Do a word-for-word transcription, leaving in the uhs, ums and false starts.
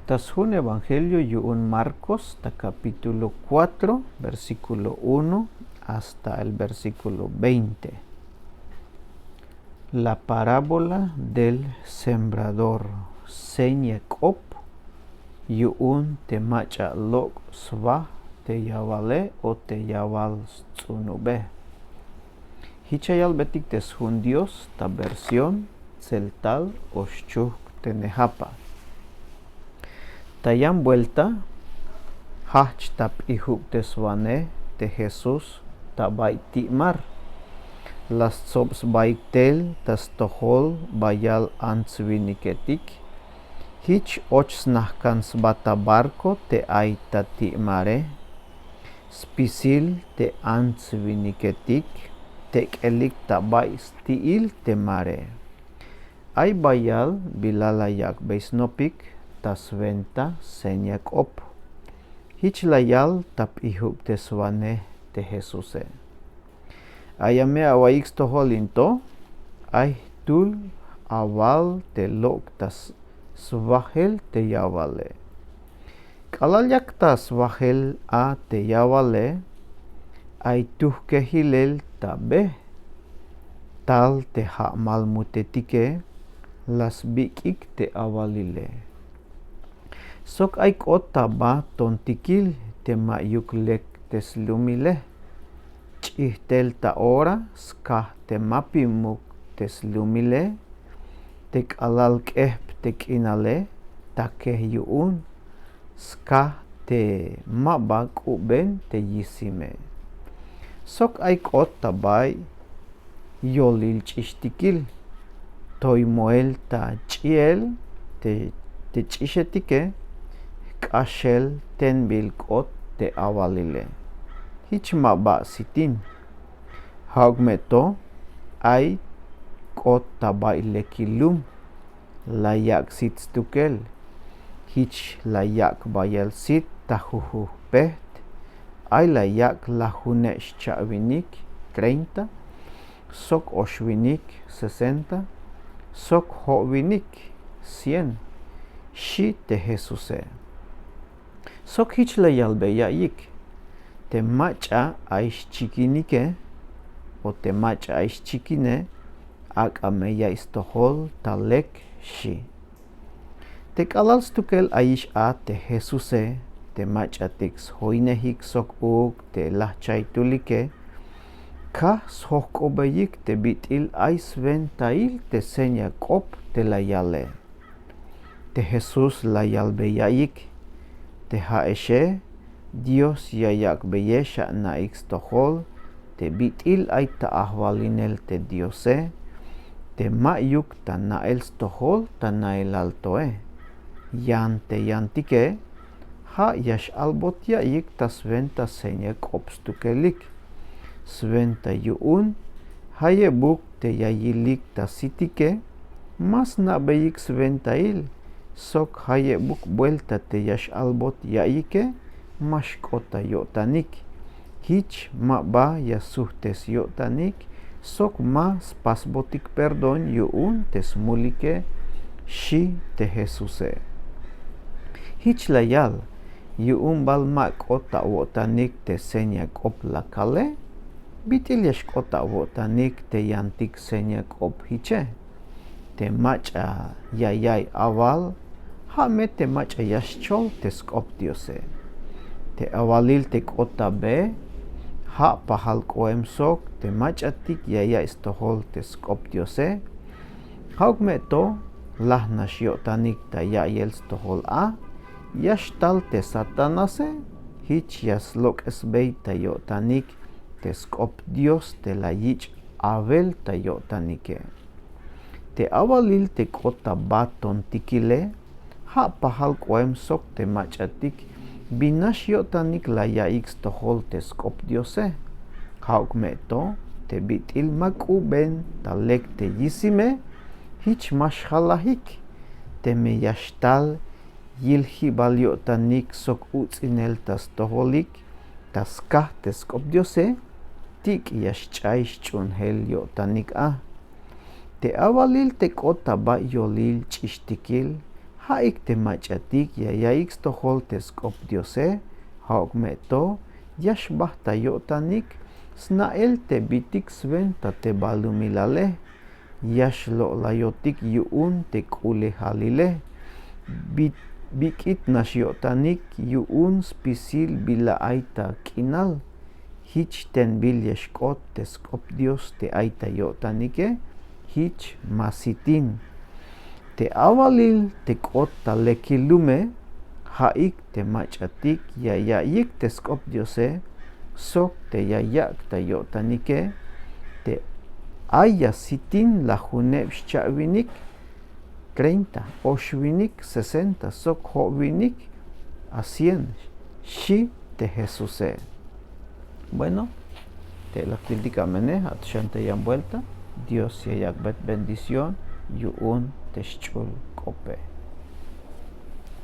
Ta sjun evangelio yu'un Marcos, ta capítulo cuatro, versículo uno hasta el versículo veinte. La parábola del sembrador. Seña k'op yu'un te mach'a lok' sba te yawale o te yawal sts'unube. Jich ya yalbetik te sjun Dios ta versión tseltal o xchujk' te nejapa. Ta yan buelta jajch' ta p'ijubteswanej te Jesús ta bay ti' mar. La stsob sbaik tel ta stojol bayal ants-winiketik. Jich och snajk'an sba ta barco te ay ta ti' mare. Spisil te ants-winiketik tek'elik ta bay sti'il te mare. Ay bayal bila la yak'bey snopik ta swenta seña k'op. Jich la yal ta p'ijubteswanej te Jesuse. Ay a me awa'iyik stojol in to, ay jtul awal te lok' ta s- swajel te yawale. K'alal yak ta swajel a te yawale, ay tujk'e jilel ta be, tal te ja' malmutetike la sbik'ik te awalile. Sok ay k'ot ta ba tontikil te ma'yuk lek te slumile. Ch'ijtel ta ora skaj te mapimuk te slumile, te k'alal k'ejp te k'inale, takej yu'un, skaj te ma ba k'uben te yisime. Sok ay k'ot ta bay yolil ch'ixtikil, toy moel ta ch'iel te, te ch'ixetike, jk'axel tenbil k'ot te awalile. Jich ma ba sitin. Ja'uk me to, ay k'ot ta bay lekil lum, la yak' sit stukel. Jich la yak' bayel sit ta jujujpeht. Ay la yak' lajune' xcha'winik, treinta, sok oxwinik, sesenta, sok jo'winik, cien, xi' te Jesuse. Sok jich la yalbey ya'iyik: Te mach'a ay xchikinike o te mach'a ay xchikine, ak'a me ya'iy stojol ta lek, xi'. Te k'alal stukel ayix a te Jesuse, te mach'atik sjoinejik sok uuk te lajchaytulike, kaj sjojk'obeyik te bit'il ay swentail te seña k'op te la yale. Te Jesús la yalbey ya'iyik: Te ja'exe, Dios ya yak'beyex ana'ik stojol te bit'il ay ta ajwalinel te Diose, te ma'yuk ta na'el stojol ta na'elal toe. Yan te yantike, ja' ya x-albot ya'iyik ta swenta seña k'op stukelik. Swenta yu'un jayebuk te ya yilik ta sitike, ma sna'beyik swentail, sok jayebuk buelta te ya x-albot ya'iyike, ma xk'ot ta yo'tanik. Jich ma ba ya sujtes yo'tanik, sok ma spasbotik perdón yu'un te smulike, xi' te Jesuse. Jich la yal: Yu'un bal ma k'ot ta awo'tanik te seña k'op la kale? Bit'il ya xk'ot ta awo'tanik te yantik seña k'op jiche? Te mach'a ya ya'iy awal, ja' me te mach'a ya xchol te sk'op Diose. Te awalil te k'ot ta be, ja' pajal k'oem sok te mach'atik ya ya'iy stojol te sk'op Diose. Ja'uk me to, laj nax yo'tanik ta ya'iyel stojol a, ya xtal te Satanase. Jich ya slok'esbey ta yo'tanik te sk'op Dios te la yich' Abel ta yo'tanike. Te awalil te k'ot ta ba tontikile, ja' pajal k'oem sok te mach'atik bin nax yo'tanik la ya'iyik stojol te sk'op Diose. Ja'uk me to, te bit'il ma k'uben ta lek te yisime, jich ma xjalajik. Teme ya xtal yil jibal yo'tanik sok uts'inel ta stojolik, ta skaj te sk'op Diose, tik' ya xch'ay xch'uunjel yo'tanik a. Te awalil te k'ot ta ba yolil ch'ixtikil, Ja'ik te mach'atik ya yaiyik stojol te sk'op diose, ja'uk me to ya xbajt ta yo'tanik sna'el te bitik swenta te balumilale. Ya xlo'layotik yu'un te k'ulejalile. Bik'it nax yo'tanik yu'un spisil bila ay ta k'inal. Jich tenbil ya xk'ot te sk'op dios te ay ta yo'tanike. Jich ma sitin. Te awalil te k'ot ta lekil lume, ja'ik te mach'atik ya yaiyik te sk'op diose sok te ya yak' ta yo'tanike. Te ay ya sitin lajuneb xcha'winik, treinta, oxwinik, sesenta sok jo'winik, a cien, xi' te jesuse. Bueno, te la kiltik amene, a'at xan te yan buelta. Dios ya yak'bey bendición yu'un te xch'ul k'ope.